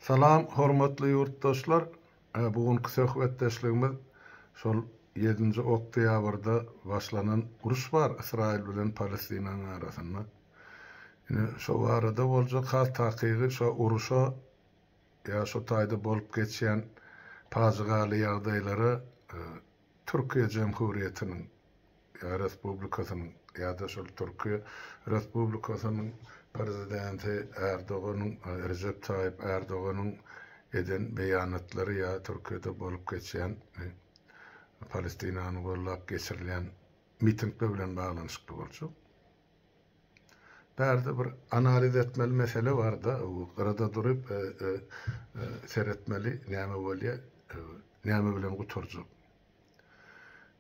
Salam hormatly ýurtdaşlar! Bu günki söhbetdeşligimiz şol ýedinji oktýabrda başlanan uruş bar Ysraýyl bilen Palestinanyň arasynda. Ine şo barada boljak has takygy şo uruşa ýa şo taýda bolup geçýän pajygaly ýagdaýlara Türkiýe Jemhuriýetiniň ýa Respublikasynyň ýa-da şol Türkiýe Respublikasynyň Prezidenti Erdoganyň, Rejep Taýyp Erdoganyň eden beýanatlary ýa Türkiýede bolup geçýän Palestinany gollap geçirilýän mitingler bilen baglanyşykly boljak. Bärde bir analiz etmeli mesele bar-da, gyrada durup seretmeli näme bolýar, näme bilen gutarjak.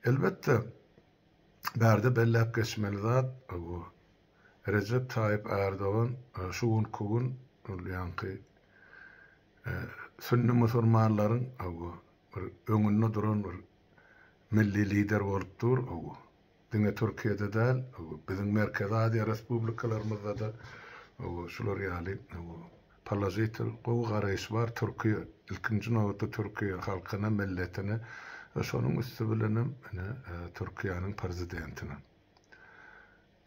Elbetde, bärde belläp geçmeli zat, bu Rejep Taýyp Ärdogan şu günki gün ol ýaňky sünni musulmanlaryň bir öňünde duran bir milli lider bolup dur. Diňe Türkiýede däl, biziň Merkezi Aziýa respublikalarymyzda-da şular ýaly položitel gowy garaýyş bar Türkiýe, ilkinji nobatda Türkiýe halkyna, milletine we şonuň üsti bilenem ine Türkiýäniň prezidentine.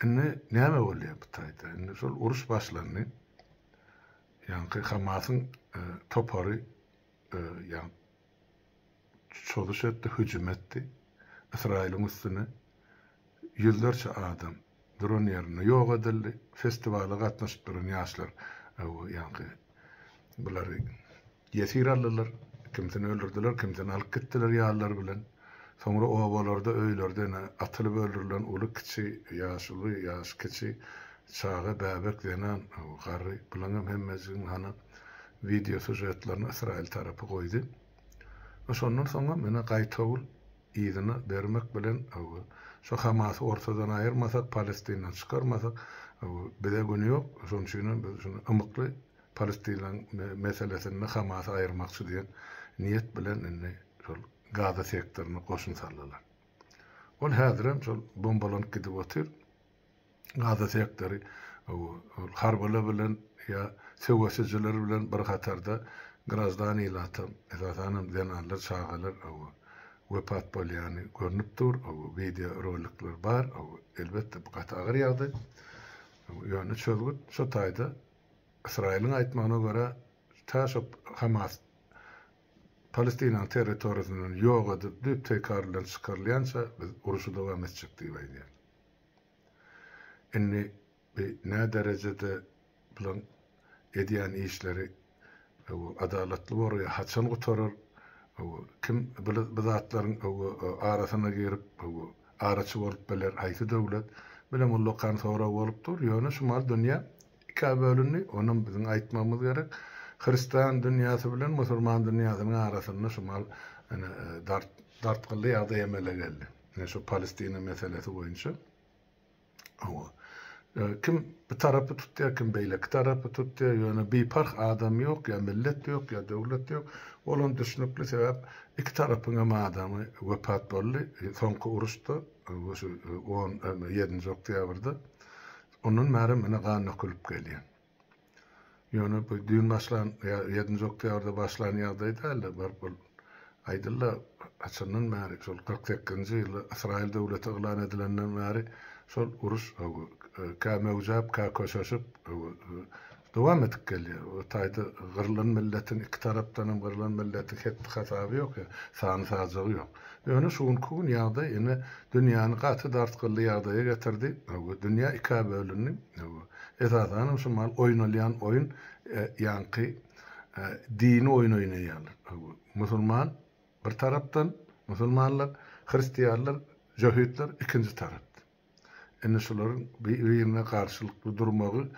Indi näme bolýar bu taýda? Indi şol uruş başlandy. Ýaňky Hamasyň topary ýa çozuş etdi, hüjüm etdi. Ysraýylyň üstüne ýüzlerçe adam duran ýerinde ýok edildi. Festiwala gatnaşyp duran ýaşlar ýaňky bulary ýesir aldylar. Kimsini öldürdiler, kimsini alyp gitdiler ýanlary bilen. Soňra obalarda, öýlerde ine atylyp öldürilen uly-kiçi, ýaşuly, ýaş kiçi, çaga, bäbek, zenan, garry bulaňam hemmejigiň hany wideo sýužetlerini Ysraýyl tarapy goýdy. We şondan soňam ine gaýtawul yzyna bermek bilen şo Hamasy ortadan aýyrmasak, Palestindan çykarmasak bize gün ýok, şonuň üçinem biz şuny ymykly Palestinlaň meselesinde Hamasy aýyrmakçy diýen niýet bilen indi şol Gaza sektoryna goşun saldylar. Ol häzirem şol bombalanyp gidip otyr. Gaza sektory harbylar bilen ýa söweşijiler bilen bir hatarda graždan ilatam, esasanam zenanlar, çagalar wepat bolýany görnüp dur, wideo rolikler bar, elbetde bu gaty agyr ýagdaý. Ýöne çözgüt şo taýda Ysraýylyň aýtmagyna görä tä şo Hamas Palestinanyň territoriýasyndan ýok edip düýp teýkar bilen çykarylýança biz uruşy dowam etjek diýip aýdýar. Indi bi nä derejede bulaň edýän işleri adalatly bor ýa haçan gutarar, kim bu zatlaryň arasyna girip araçy bolup biler, haýsy döwlet, bilem ullakan sorag bolup dur. Ýöne şu mal dünýä ikä bölündi, onam biziň aýtmagymyz gerek. Hristian dünýäsi bilen musulman dünýäsiniň arasynda şu mal dartgynly ýagdaý emele geldi. Ine şu Palestina meselesi boýunça. Hawa. Kim bir tarapy tutýar, kim beýleki tarapy tutýar. Ýöne biparh adam ýok, ýa millet ýok, ýa döwlet ýok. Olam düşnükli, sebäp iki tarapyň hem adamy wepat boldy. Soňky uruşda, şu on ýedinji oktýabrda. Ondan bärem ine gan dökülip gelýär. Ýöne bu düýn başlan ýa ýedinji oktýabrda başlan ýagdaý däldi. Baryp ol aýdyldy, haçandan bäri şol 48-nji ýylda Ysraýyl döwleti yglan edilenden bäri şol uruş kä möwjäp, kä köşeşip dowam edip gelýär. O taýda gyrlan milletiň iki tarapdan hem gyrlan milletiň hetdi-hasaby ýok, sany-sajagy ýok. Ýöne şu günki gün ýagdaý ine dünýäni gaty dartgynly ýagdaýa getirdi. Dünýä ikä bölündi. Esasanam şu mahal oýnalýan oýun ýaňky dini oýun oýnaýarlar. Musulman bir tarapdan, musulmanlar, hristianlar, jöhitler ikinji tarapdan. Indi şularyň bir-birine garşylykly durmagy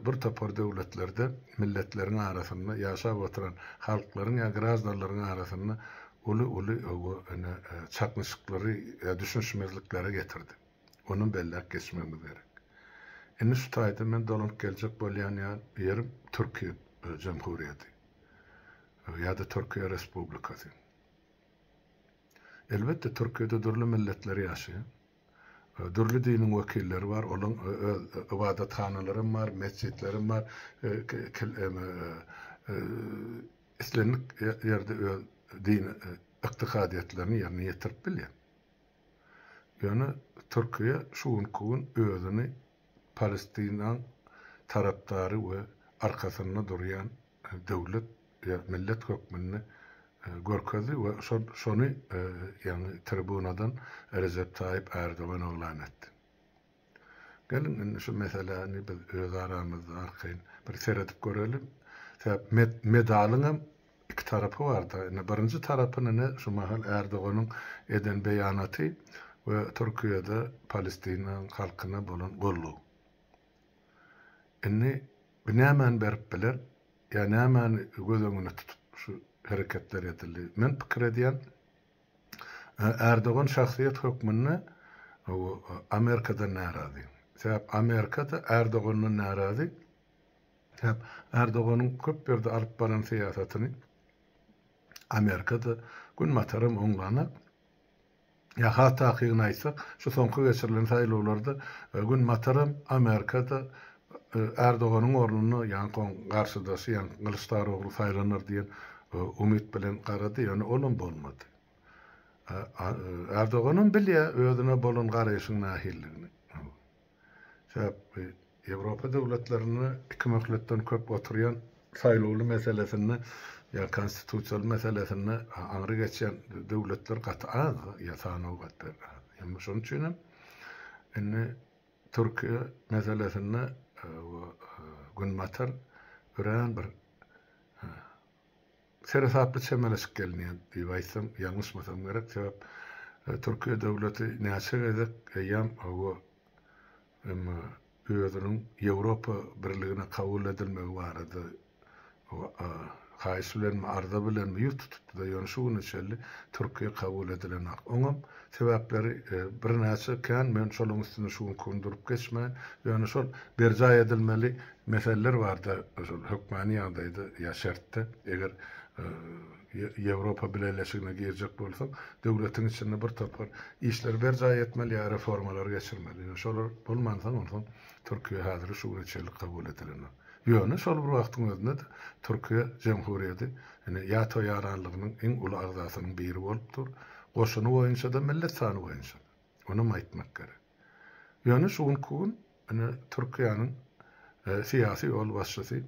bir topar döwletlerde milletleriň arasynda ýaşap oturan halklaryň ýa graždanlaryň arasynda uly-uly ine çaknyşyklary ýa düşünişmezliklere getirdi. Onam belläp geçmegimiz gerek. Indi şu taýda men dolanyp geljek bolýan ýerim Türkiýe Jemhuriýeti ýa-da Türkiýe Respublikasy. Elbetde Türkiýede dürli milletler ýaşaýar. Dürli diniň wekilleri bar, olaryň öz ybadathanalaram bar, metjitlerem bar, islendik ýerde öz dini ykdysadyýetlerini ýerine ýetirip bilýär. Ýöne Türkiýe şu günki gün özüni Palestinaň tarapdary we arkasynda durýan döwlet ýa millet hökmünde görkezdi we şol şony ýagny tribunadan Rejep Taýyp Ärdogan yglan etdi. Geliň indi şu meseläni biz öz aramyzda arkaýyn bir seredip göreli. Sebäp medalyňam iki tarapy barda. Indi birinji tarapyny ine şu mahal Ärdoganyň eden beýanaty we Türkiýede Palestinanyň halkyna bolan goldaw. Indi bu nämäni berip biler ýa nämäni göz öňünde tutup şu hereketler edildi? Men pikir edýän Ärdogan şahsyýet hökmünde Amerikadan närazy. Sebäp Amerika-da Ärdogandan närazy. Sebäp Ärdoganyň köp ýerde alyp baran syýasatyny Amerika-da, Günbataram oňlanak. Ýa has takygyny aýtsak, şu soňky geçirilen saýlawlarda Günbataram, Amerika-da Ärdoganyň ornuna ýaňky oň garşydaşy, ýaňky Gylyçdarogly saýlanar diýen umyt bilen garady, ýöne olam bolmady. Ärdoganam bilýär özüne bolan garaýşyň nähilidigini. Sebäp Ýewropa döwletlerinde iki möhletden köp oturýan saýlawly meselesinde ýa konstitusiýaly meselesinde aňry geçýän döwletler gaty az ýa sanawy gaty az. Emma şonuň üçin hem indi Türkiýe meselesinde Günbatar örän bir seresaply çemeleşip gelinýär diýip aýtsam ýalňyşmasam gerek. Sebäp Türkiýe döwleti näçe gezek eýýäm emma özüniň Ýewropa Birligine kabul edilmegi barada haýyş bilenmi, arza bilenmi ýüz tutupdy-da, ýöne şu güne çenli Türkiýe kabul edilenok. Oňam sebäpleri birnäçe kän, men şolaryň üstünde şu günki gün durup geçmäýin. Ýöne şol berjaý edilmeli meseleler barda, şol hökmany ýagdaýda ýa şertde, eger Ýewropa Bileleşigine girjek bolsaň, döwletiň içinde bir topar işleri berjaý etmeli ýa reformalary geçirmeli. Ýöne şolar bolmansoň, onsoň Türkiýe häzir şu güne çenli kabul edilenok. Ýöne şol bir wagtyň özünde-de Türkiýe Jemhuriýeti ine ÝATO ýaranlygynyň iň uly agzasynyň biri bolup dur. Goşuny boýunça-da, millet sany boýunça-da. Onam aýtmak gerek. Ýöne şu günki gün ine Türkiýäniň syýasy ýolbaşçysy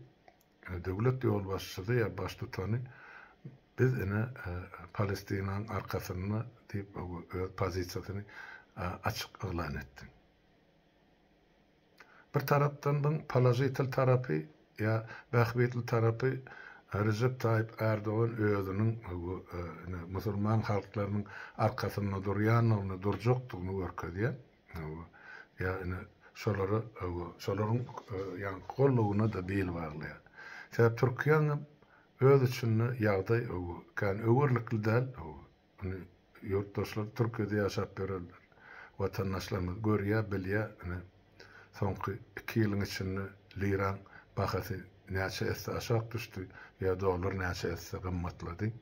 Döwlet ýolbaşçysy ýa baştutany biz ine Palestinaň arkasynda diýip öz pozisiýasyny açyk yglan etdi. Bir tarapdan buň položitel tarapy ýa bähbitli tarapy Rejep Taýyp Ärdogan özüniň ine musulman halklarynyň arkasynda durýandygyny, durjakdygyny görkezýär. Ýa ine şolara şolaryň ýaňky gollugyna-da bil baglaýar. Sebäp Türkiýäniň öz içinde ýagdaý kän öwerlikli däl. Ony ýurtdaşlar Türkiýede ýaşap ýörenler, watandaşlarymyz görýär, bilýär. Ine soňky iki ýylyň içinde liraň bahasy näçe esse aşak düşdi ýa dollar näçe esse gymmatlady.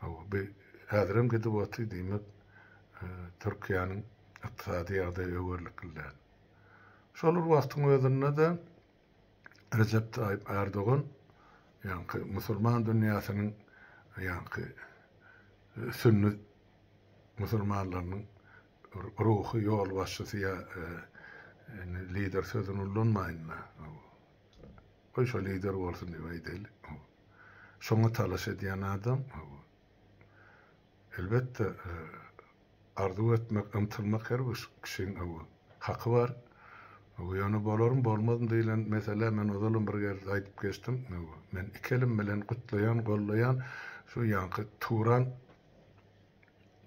Bu häzirem gidip otyr, diýmek, Türkiýäniň ykdysady ýagdaýy öwerlikli däl. Şol bir wagtyň özünde-de Rejep Taýyp Ärdogan ýaňky musulman dünýäsiniň ýaňky sünni musulmanlarynyň ruhy ýolbaşçysy ýa lider sözüni ullanmaýyn-da. Goý şo lider bolsun diýip aýdaýly. Şoňa talaş edýän adam, elbetde, arzuw etmek, ymtylmak her bir kişiň haky bar. Ýöne bolarmy, bolmazmy diýlen meselä men ozalam bir gezek aýdyp geçdim. Men iki elim bilen gutlaýan, gollaýan şu ýaňky Turan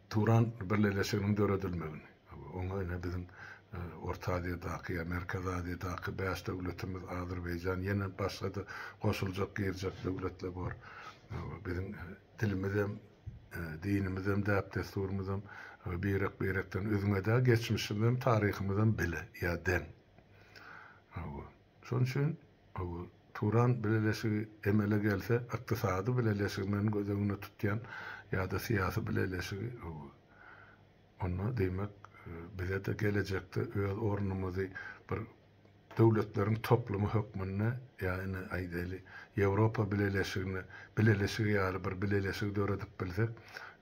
Turan birleleşiginiň döredilmegini. Oňa ine biziň Orta Aziýadaky ýa Merkezi Aziýadaky bäş döwletimiz, Azerbaýjan, ýene başga-da goşuljak, girjek döwletler bor. Biziň dilimizem, dinimizem, däp-dessurymyzam birek-birekden üzňe däl, geçmişimizem, taryhymyzam bile ýa deň. Şonuň üçin Turan bileleşigi emele gelse, ykdysady bileleşigi men göz öňünde tutýan ýa-da syýasy bileleşigi, onda diýmek bize-de gelejekde öz ornumyzy bir. döwletleriň toplumy hökmünde ýa ine aýdaýly Ýewropa Bileleşigine bileleşigi ýaly bir bileleşigi döredip bilsek,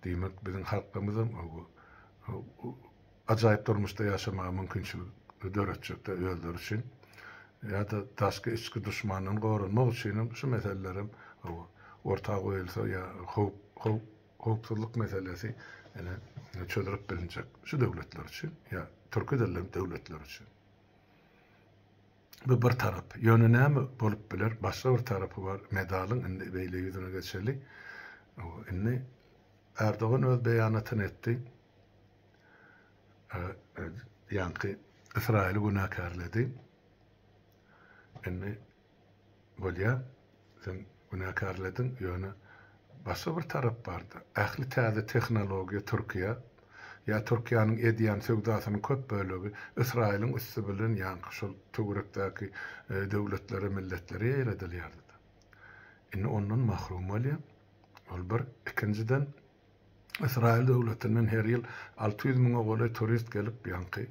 diýmek biziň halklarymyzam ajaýyp durmuşda ýaşamaga mümkinçilik döretjekde özleri üçin ýa-da daşky içki duşmandan goranmak üçinem şu meselelerem orta goýulsa ýa howp howp howpsuzlyk meselesi ine çözülip bilinjek şu döwletler üçin ýa türki dilli döwletler üçin. Bu bir tarapy. Ýöne näme bolup biler? Başga bir tarapy bar medalyň. Indi beýle ýüzüne geçeli. Indi Erdogan öz beýanatyny etdi. Ýaňky Ysraýyly günäkärledi. Indi bolýa, sen günäkärlediň, ýöne başga bir tarap barda. Ähli täze tehnologiýa Türkiýä, ýa Türkiýäniň edýän söwdasynyň köp bölegi Ysraýylyň üsti bilen ýaňky şol töwerekdäki döwletlere, milletlere ýaýradylýardy-da. Indi ondan mahrum bolýa. Ol bir. Ikinjiden, Ysraýyl döwletinden her ýyl 600 müňe golaý turist gelip ýaňky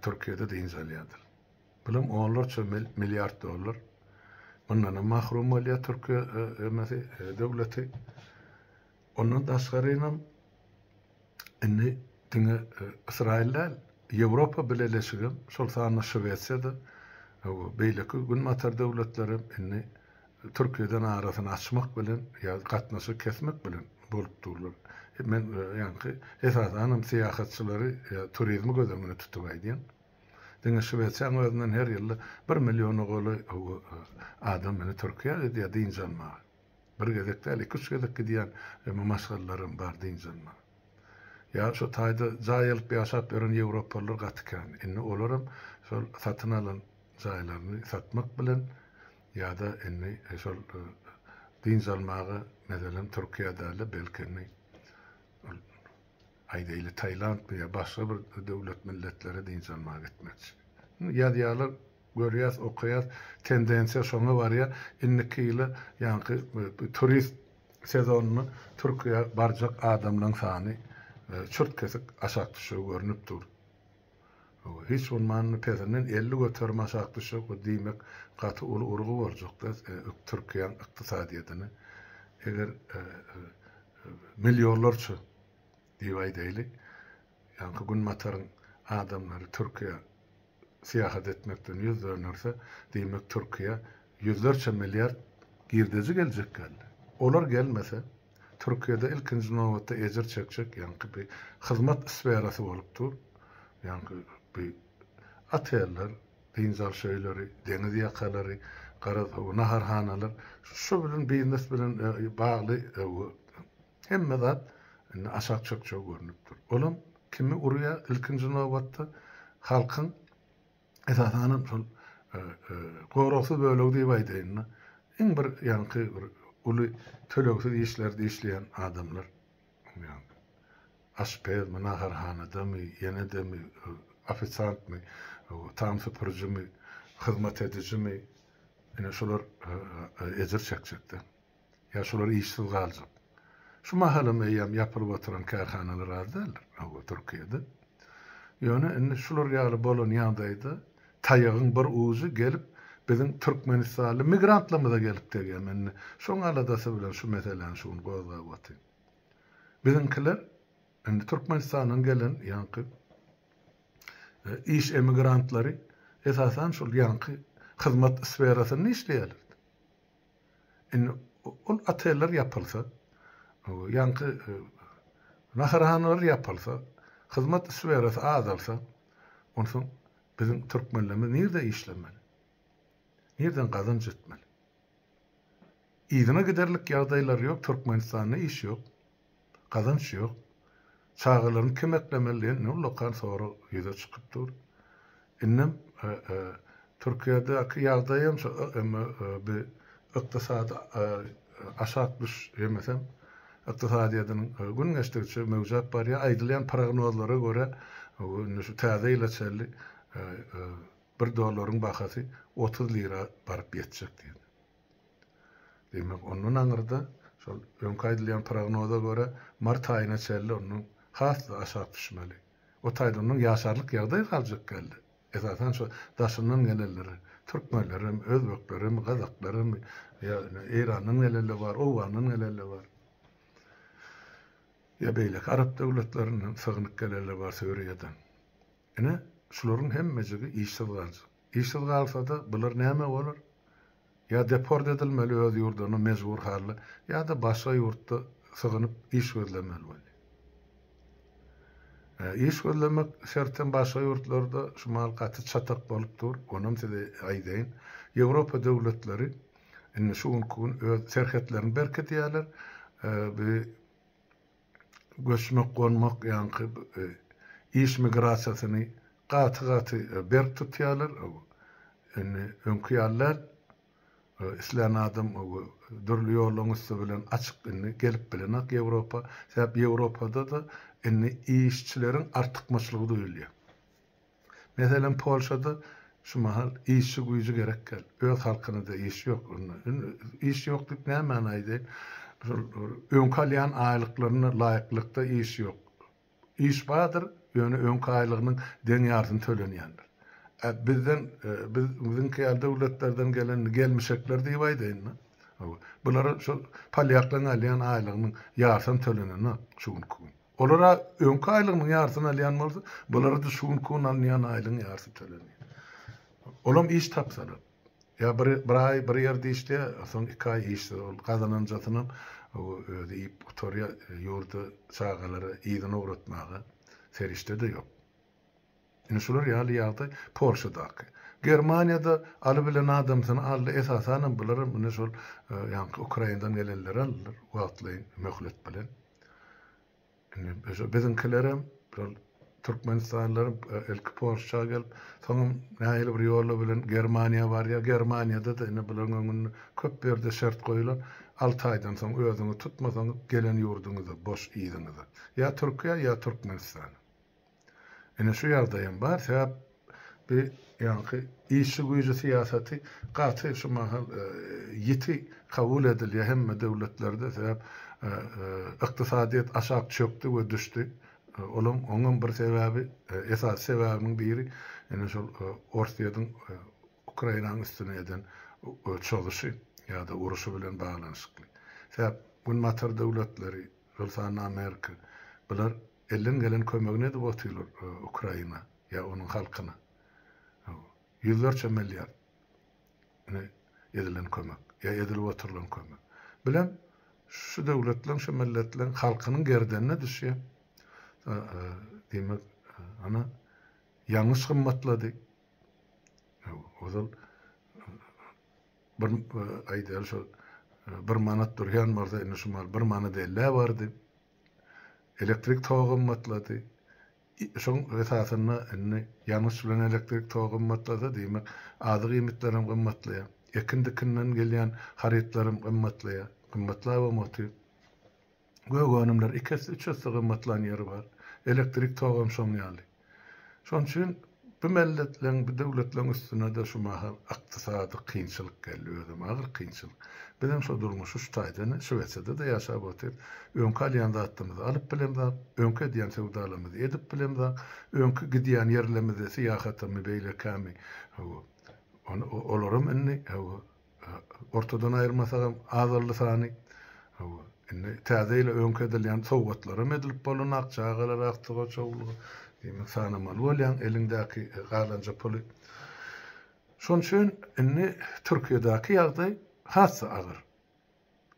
Türkiýede dynç alýardyr. Bulam onlarça milliard dollar. Mundanam mahrum bolýar Türkiýe emesi döwleti. Ondan daşgarynam indi diňe Ysraýyl däl, Ýewropa Bileleşigem, şol sanda Şwesiýa-da, beýleki günbatar döwletlerem indi Türkiýeden arasyny açmak bilen ýa gatnaşygy kesmek bilen bolup durlar. Men ýaňky esasanam syýahatçylary ýa turizmi göz öňünde tutup aýdýan. Diňe Şwesiýanyň özünden her ýylda bir milliona golaý adam indi Türkiýä gidýär dynç almaga. Bir gezek däl, iki-üç gezek gidýän maşgalalaram bar dynç almaga. Ýa şo taýda jaý alyp ýaşap ýören ýewropalylar gaty kän. Indi olaram şol satyn alan jaýlaryny satmak bilen ýa-da indi şol dynç almaga meselem Türkiýä däl-de belki indi ol aýdaýly Tailandmy ýa başga bir döwlet milletlere dynç almaga gitmekçi. Indi ýazýarlar Görýäs, okaýas, tendensiýa şoňa barýar. Indiki ýyla ýaňky turist sezonynda Türkiýä barjak adamlaryň sany çürt-kesik aşak düşjegi görnüp dur. Hiç bolmanda pesinden 50% aşak düşjek, bu diýmek gaty uly urgy boljakda Türkiýäň ykdysadyýetine. Eger millionlarça diýip aýdaýly, ýaňky günbataryň adamlary Türkiýä syýahat etmekden ýüz dönerse, diýmek Türkiýä ýüzlerçe milliard girdeji geljek geldi. Olar gelmese, Türkiýede ilkinji nobatda ejir çekjek ýaňky bi hyzmat sferasy bolup dur. Ýaňky bi oteller, dynç alyş öýleri, deňiz ýakalary, garaz naharhanalar şu bilen biznes bilen bagly Hemme zat indi aşak çökjegi görnüp dur. Olam kimi urýar ilkinji nobatda? Halkyň esasanam şol goragsyz bölegi diýip aýdaýyn-da, iň bir ýaňky bir uly tölegsiz işlerde işleýän adamlar. Aşpezmi, naharhanadamy, ýene-demi, ofisiantmy, tam süpürijimi, hyzmat edijimi, ine şular ejir çekjekde. Ýa şular işsiz galjak. Şu mahalam eýýäm ýapylyp oturan kärhanalar az däldir, hawa, Türkiýede. Ýöne indi şular ýaly bolan ýagdaýda taýagyň bir ujy gelip biziň türkmenistanly migrantlarymyza gelip degýär. Men indi şoň aladasy bilen şu meseläni şu gün gozgap otyryn. Biziňkiler indi Türkmenistandan gelen ýaňky iş emigrantlary esasan şol ýaňky hyzmat sferasynda işleýärler. Indi ol oteller ýapylsa, ýaňky naharhanalar ýapylsa, hyzmat sferasy azalsa, onsoň biziň türkmenlerimiz nirde işlemeli? Nirden gazanç etmeli? Yzyna giderlik ýagdaýlary ýok, Türkmenistanda iş ýok. Gazanç ýok. Çagalaryny kim eklemeli diýen ne ullakan sorag ýüze çykyp dur. Indem Türkiýedäki ýagdaýam şo bi ykdysady aşak düş ýemesem ykdysadyýetiniň gün geçdigiçe möwjäp barýar. Aýdylýan prognozlara görä indi şu täze ýyla çenli bir dollaryň bahasy 30 lira baryp ýetjek diýen. Diýmek, ondan aňyrda, şol öňki aýdylýan prognoza görä, mart aýyna çenli ondan has-da aşak düşmeli. O taýda ondan ýaşarlyk ýagdaý galjak geldi. Esasan şu daşyndan gelenler, türkmenlerem, özbeklerem, gazaklarem, ýa Eýrandan gelenler bar, Owgandan gelenler bar. Ýa beýleki arap döwletlerinden sygynyp gelenler bar Suriýadan. Ine, şularyň hemmejigi işsiz galjak. Işsiz galsa-da, bular näme bolar? Ýa deport edilmeli öz ýurduna mejbur halda, ýa-da başga ýurtda sygynyp iş gözlemeli bolýar. Iş gözlemek şertem başga ýurtlarda şu mahal gaty çatak bolup dur, onam size aýdaýyn. Ýewropa döwletleri indi şu günki gün öz serhetlerini berkidýärler. Bu göçmek, gonmak, ýaňky iş migrasiýasyny gaty-gaty berk tutýarlar. Indi öňki ýaly däl. Islän adam dürli ýollaryň üsti bilen açyk indi gelip bilenok Ýewropa. Sebäp Ýewropada-da indi işçileriň artykmaçlygy duýulýar. Meselem, Polşada şu mahal işçi güýji gerek däl. Öz halkyna-da iş ýok. Iş ýok diýip nämäni aýdaýyn? Şol öňki alýan aýlyklaryna laýyklykda iş ýok. Iş bardyr, ýöne öňki aýlygynyň deň ýarsyny tölenýändir. Ä bizden, biz biziňki ýaly döwletlerden gelen gelmişekler diýip aýdaýyn-da. Hawa. Bulara şol polýaklaryň alýan aýlygynyň ýarsam tölenenok şu günki gün. Olar-a öňki aýlygynyň ýarsyny alýan bolsa, bulara-da şu günki gün alynýan aýlygyň ýarsy tölenýär. Olam iş tapsalar. Ýa bir bir aý bir ýerde işleýär, soň iki aý işsiz. Ol gazananjasynam özi iýip gutarýar. Ýurda çagalary yzyna ugratmaga serişde-de ýok. Ine şular ýaly ýagdaý Polşadaky. Germaniýada alybilen adamsyny aldy, esasanam bularam ine şol ýaňky Ukrainadan gelenleri aldylar wagtlaýyn möhlet bilen. Indi şo biziňkilerem şol türkmenistanlylaram ilki Polşa gelip, soňam nähili bir ýola bilen Germaniýa barýar. Germaniýada-da ine bularyň öňünde köp ýerde şert goýulan, alty aýdan soň özüňi tutmasaňyz gelen ýurduňyza boş yzyňyza. Ýa Türkiýä, ýa Türkmenistana. Ine şu ýagdaýam bar, sebäp bi ýaňky işçi güýji syýasaty gaty şu mahal ýiti kabul edilýär hemme döwletlerde, sebäp ykdysadyýet aşak çökdi we düşdi. Olaň oňam bir sebäbi, esasy sebäbiniň biri ine şol Orsýetiň Ukrainanyň üstüne eden çozuşy ýa-da uruşy bilen baglanyşykly. Sebäp Günbatar döwletleri, şol sanda Amerika bular Elden gelen kömegini edip otyrlar Ukraina ýa onuň halkyna. Ýüzlerçe milliard ine edilen kömek ýa edilip oturylan kömek. Bilem şu döwletleň, şu milletleň halkynyň gerdenine düşýär. Diýmek, ana ýangyç gymmatlady. Ozal bir aýdaly şo bir manat durýan bolsa indi şu mal bir manat ellä bardy. Elektrik togy gymmatlady. Şoň esasynda indi ýangyç bilen elektrik togy gymmatlasa, diýmek, azyk iýmitlerem gymmatlaýar. Ekin-dikinden gelýän harytlaram gymmatlaýar. Gymmatlabam otyr. Gök önümler iki esse, üç esse gymmatlan ýeri bar. Elektrik togam şoň ýaly. Şonuň üçin bu melletleň, bu döwletleň üstüne-de şu mahal ykdysady kynçylyk geldi, özem agyr kynçylyk. Bizem şo durmuşy şu taýdan Şwesiýada-da ýaşap otyrys. Öňki alýan zatlarymyzy alyp bilemzok, öňki edýän söwdalarymyzy edip bilemzok, öňki gidýän ýerlerimize syýahatamy, beýlekämi, hawa, ony olaram indi, hawa, Ortadan aýyrmasagam azaldy sany. Hawa, indi täze ýyla öňki edilýän sowgatlaram edilip bolanok, çagalara, agtyga, çowluga. Diýmek, sanamaly bolýaň eliňdäki galanja puly. Şonuň üçin indi Türkiýedäki ýagdaý has-da agyr.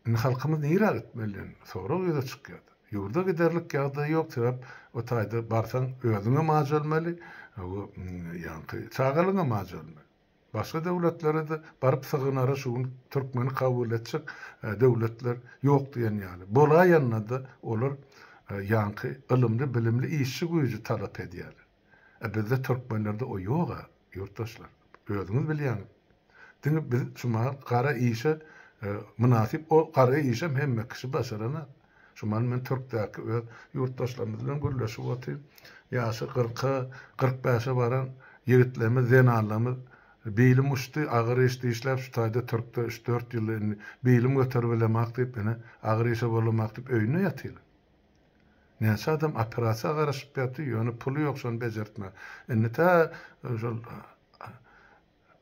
Indi halkymyz nirä gitmeli diýen sorag ýüze çykýar. Ýurda giderlik ýagdaý ýok, sebäp o taýda barsaň özüňem aç ölmeli, ýaňky çagalaňam aç ölmeli. Başga döwletlere-de baryp sygynara şu gün türkmeni kabul etjek döwletler ýok diýen ýaly. Bolaýanda-da olar ýaňky ylymly, bilimli işçi güýji talap edýärler. E bizde türkmenlerde o ýog-a, ýurtdaşlar. Özüňiz bilýäňiz. Diňe biz şu mahal gara işe mynasyp, o gara işem hemme kişi başaranak. Şu mahal men türkdäki öz ýurtdaşlarymyz bilen gürleşip otyryn. Ýaşy kyrka, 45-e baran ýigitlerimiz, zenanlarymyz bilim uçdy, agyr işde işläp şu taýda türkde üç-dört ýylda indi bilim göterip bilemak diýip, ine, agyr işe bolamak diýip öýünde ýatyrlar. Näçe adam operasiýa garaşyp ýatyr, ýöne puly ýok şony bejertmäge. Indi tä şol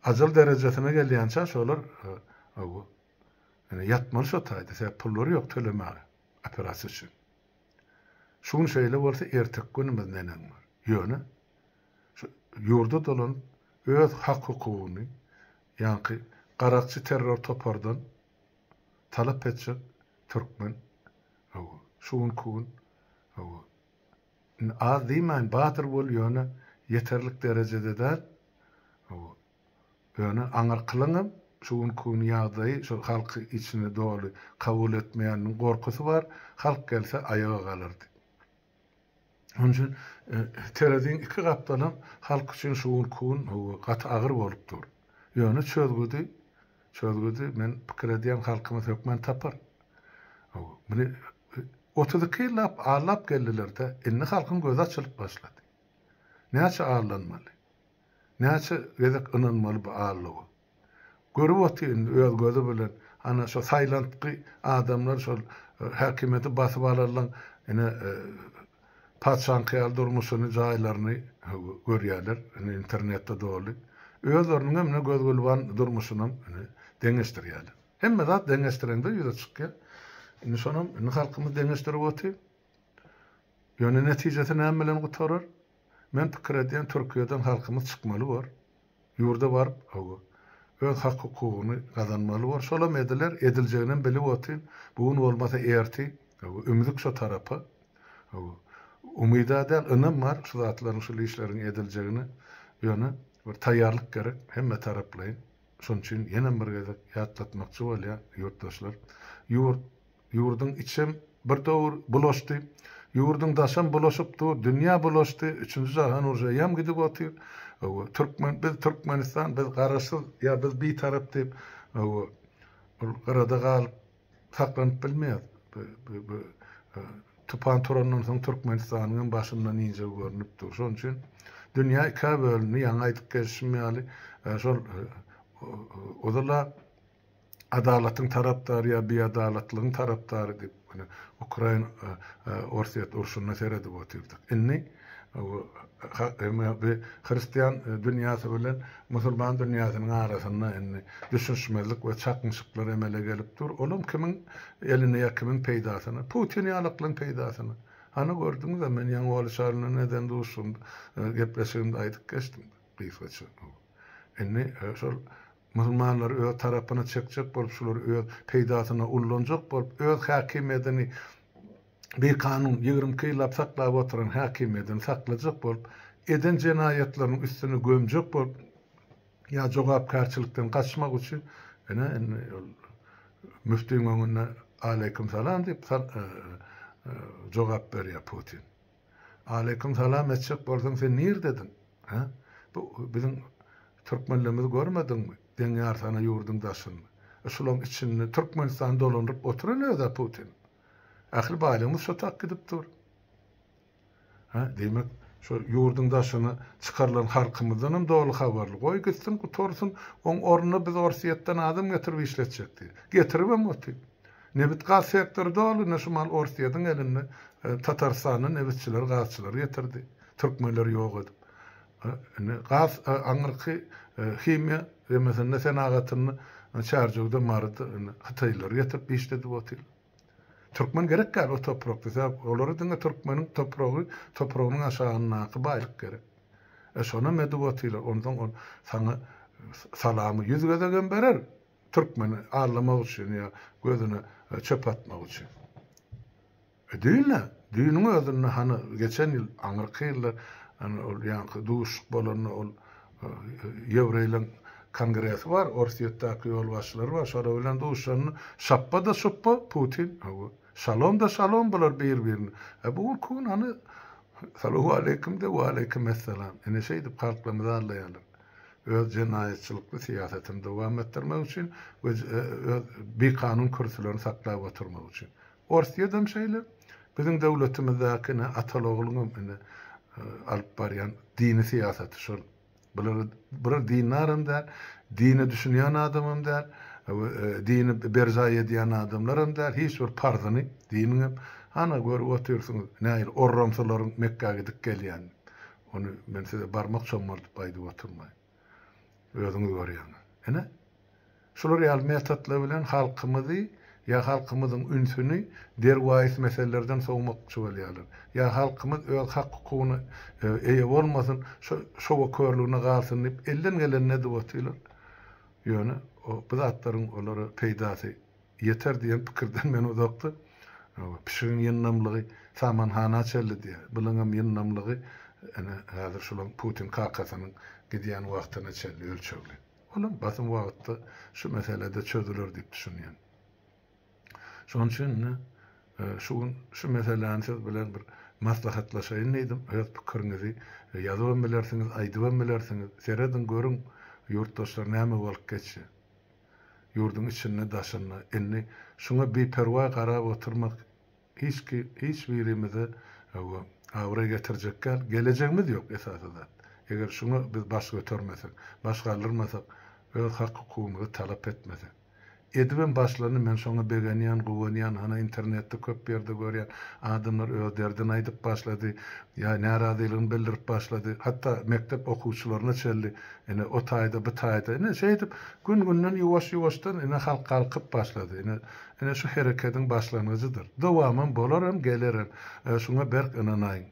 ajal derejesine gelýänçä şolar hawa ýöne ýatmaly şo taýda, sebäp pullary ýok tölemäge operasiýa üçin. Şu gün şeýle bolsa erteki günümiz neneň bar. Ýöne şu ýurda dolanyp öz hak-hukugyny ýaňky garakçy terror topardan talap etjek türkmen hawa şu günki gün hawa indi az diýmäýin badyr bol ýöne ýeterlik derejede däl hawa ýöne aňyrkylaňam şu günki gün ýagdaýy şol halky içine doly kabul etmeýäniniň gorkusy bar halk gelse aýaga galar diýip. Onuň üçin tereziň iki gapdalam halk üçin şu günki gün gaty agyr bolup dur. Ýöne çözgüdi, çözgüdi men pikir edýän halkymyz hökman tapar. Muny 32 ýyllap aldap geldiler-de, indi halkyň gözi açylyp başlady. Näçe aldanmaly? Näçe gezek ynanmaly bu aldawa? Görüp otyr indi öz gözi bilen. Ana şo saýlantgy adamlar şol häkimiýeti basyp alanlaň ine patyşaňky ýaly durmuşyny, jaýlaryny görýärler. Ine internetde doly. Özleriniňem ine göz-gülban durmuşynam ine deňeşdirýärler. Hemme zat deňeşdireňde ýüze çykýar. Indi şonam indi halkymyz deňeşdirip otyr. Ýöne netijesi näme bilen gutarar? Men pikir edýän Türkiýeden halkymyz çykmaly bor. Ýurda baryp, hawa, öz hak-hukugyny gazanmaly bor. Şolam ediler, ediljeginem bilip otyryn. Bu gün bolmasa ertir, hawa, ümzük şo tarapa. Hawa, umyda däl, ynam bar şu zatlaryň, şul işleriň ediljegine. Ýöne bir taýýarlyk gerek, hemme taraplaýyn. Şonuň üçin ýenem bir gezek ýatlatmakçy bolýan, ýurtdaşlar, ýurt Ýurduň içem bir döwür bulaşdy. Ýurduň daşam bulaşyp dur, dünýä bulaşdy, üçünji jahan urşy eýýäm gidip otyr. Hawa, türkmen, biz Türkmenistan, biz garaşsyz ýa biz bitarap diýip, hawa, ol gyrada galyp saklanyp bilmeýäris. Bu, bu, tupan turandan soň Türkmenistanyň hem başyndan injegi görnüp dur. Şonuň üçin dünýä ikä bölündi, ýaňy aýdyp geçişim ýaly, şol ozal-a adalatyň tarapdary ýa biadalatlygyň tarapdary diýip, ine, Ukraina, Orsýet urşuna seredip otyrdyk. Indi bu hristian dünýäsi bilen musulman dünýäsiniň arasynda indi düşünişmezlik we çaknyşyklar emele gelip dur. Olam kimiň eline ýa kimiň peýdasyna? Putin ýalyklaryň peýdasyna. Hany gördüňiz-ä, men ýaňy Waly Çarynyň eden duşuşygymda, gepleşigimde aýdyp geçdim gysgaça. Indi şol Musulmanlary öz tarapyna çekjek bolup şulary öz peýdasyna ullanjak bolup öz häkimiýedini bikanun 22 ýyllap saklap oturan häkimiýedini saklajak bolup eden jenaýatlarynyň üstüni gömjek bolup ýa jogapkärçilikden gaçmak üçin ine indi ol müftiň öňünde aleýkum salam diýip jogap berýär Putin. Aleýkum salam etjek bolsaň sen nirdediň? Hä? Bu biziň türkmenlerimizi görmediňmi? Deň ýarsana ýurduň daşynda. E şulaň içinde Türkmenistany dolandyryp oturan özä Putin. Ähli baýlygymyz şo tak gidip dur. Hä? Diýmek, şo ýurduň daşyna çykarylan halkymyzdanam doly habarly. Goý gitsin, gutarsyn. Oň ornuna biz Orsýetden adam getirip işletjek diýip. Getiribem otyr. Nebit-gaz sektory doly ine şu mal Orsýetiň elinde. Tatarystandan nebitçileri, gazçylary getirdi. Türkmenleri ýok edip. Indi gaz aňyrky himiýa demesinde senagatynda Çärjewde, Maryda indi hytaýlylary getirip işledip otyrlar. Türkmen gerek däl o toprakda. Sebäp olara diňe türkmeniň topragy, topragynyň aşagyndaky baýlyk gerek. E şonam edip otyrlar. Onsoň ol saňa salamy ýüz gezegem berer. Türkmeni aldamak üçin ýa gözüne çöp atmak üçin. E düýn-ä, düýnüň özünde hany geçen ýyl, aňyrky ýylda hany ol ýaňky duşuşyk bolanda ol ýewreýleň kongresi bar, Orsýetdäki ýolbaşçylary bar, şolar bilen duşuşanda şapba-da şupba Putin, hawa, şalom-da şalom bular bir-birine. E bu günki gün hany salowaleýkim-de waleýkim-essalam. Ine şeýdip halklarymyzy aldaýarlar. Öz jenaýatçylykly syýasatyny dowam etdirmek üçin we öz bikanun kürsülerini saklap oturmak üçin. Orsýedem şeýle. Biziň döwletimizdäki ine ataly-ogluňam ine alyp barýan dini syýasaty şol. Bular bular dindaram däl, dine düşünýän adamam däl, dini berjaý edýän adamlaram däl, hiç bir parzyny diniňem. Hana görüp otyrsyňyz, nähili orramsylaryň Mekgä gidip gelýänini. Ony men size barmak çommaldyp aýdyp oturmaýyn. Özüňiz görýäňiz. Ine, şular ýaly metodlar bilen halkymyzy ýa halkymyzyň ünsüni derwaýys meselelerden sowmakçy bolýarlar. Ýa halkymyz öz hak-hukugyna eýe bolmasyn, şo şowa körlügine galsyn diýip elden gelenini edip otyrlar. Ýöne bu zatlaryň olara peýdasy ýeter diýen pikirden men uzakda. Pişigiň ýyndamlygy samanhana çenli diýýär. Bulaňam ýyndamlygy ine häzir şulaň Putin kakasynyň gidýän wagtyna çenli ölçegli. Olam basym wagtda şu mesele-de çözüler diýip düşünýän. Şonuň üçin indi şu gün şu meseläni siz bilen bir maslahatlaşaýyn diýdim. Öz pikiriňizi ýazybam bilersiňiz, aýdybam bilersiňiz. Serediň, görüň, ýurtdaşlar näme bolup geçýär. Ýurduň içinde, daşynda. Indi şuňa biperwaý garap oturmak hiç ki, hiç birimize abraý getirjek däl. Gelejegimiz ýok esasy zat. Eger şuňa biz baş götermesek, baş galdyrmasak, öz hak-hukugymyzy talap etmesek. Edibem başlany men şoňa begenýän guwanýan hana internetde köp ýerde görýän adamlar öz derdini aýdyp başlady ýa närazylygyny bildirip başlady hatda mekdep okuwçylaryna çenli ine o taýda bu taýda ine şeýdip gün günden ýuwaş ýuwaşdan ine halk galkyp başlady ine ine şu herekediň başlangyjydyr dowamam bolaram gelerem şuňa berk ynanaýyň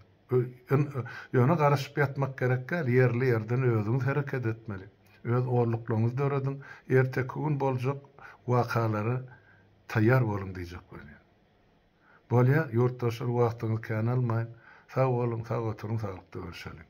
ýöne garaşyp ýatmak gerek däl ýerli ýerden özüňiz hereket etmeli. Öz orluklaryňyzy dörediň, erteki gün boljak wakalara taýýar boluň diýjek bolýan. Bolýa, ýurtdaşlar wagtyňyzy kän almaýyn. Sag boluň, sag oturyň, saglykda görşeliň.